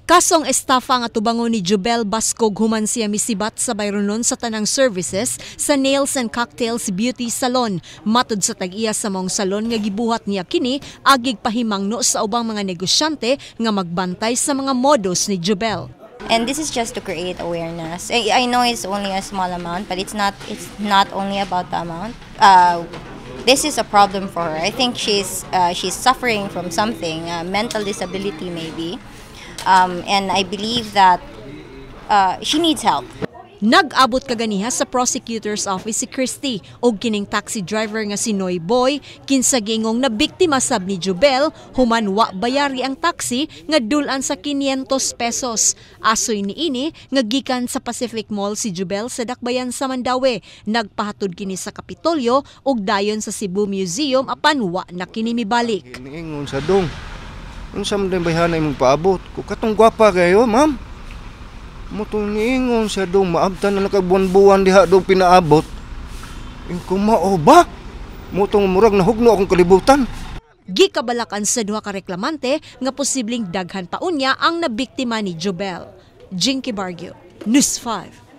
Kasong estafa nga tubangon ni Jubel Bascog human siya misibat sa bayronon sa tanang services sa Nails and Cocktails Beauty Salon. Matud sa tag-iya sa maong salon nga gibuhat niya kini agig pahimangno sa ubang mga negosyante nga magbantay sa mga modus ni Jubel. And this is just to create awareness. I know it's only a small amount, but it's not only about the amount. This is a problem for her. I think she's suffering from something, mental disability maybe. And I believe that she needs help. Nag-abot kaganiha sa prosecutor's office si Christy og kining taxi driver nga si Noy Boy, kinsa giingong nabiktima sab ni Jubel human wa bayari ang taxi nga dul-an sa 500 pesos. Asoy niini nga gikan sa Pacific Mall si Jubel sa Dakbayan sa Mandaue. Nagpahatod kini sa Kapitolyo ug dayon sa Cebu Museum, apan wa na kini mibalik. Niingon sa dong. Unsa man din bayhana imong paabot? Ko katong gwapa kayo, ma'am. Mao tong niingon sa dong, maabtan na nakagbuwan-buwan diha dong pinaabot. Ingko, mao ba? Mao tong murag nahugno akong kalibutan. Gikabalakan sa duha ka reklamante nga posibleng daghan pa unya ang nabiktima ni Jubel. Jinky Bargio, News 5.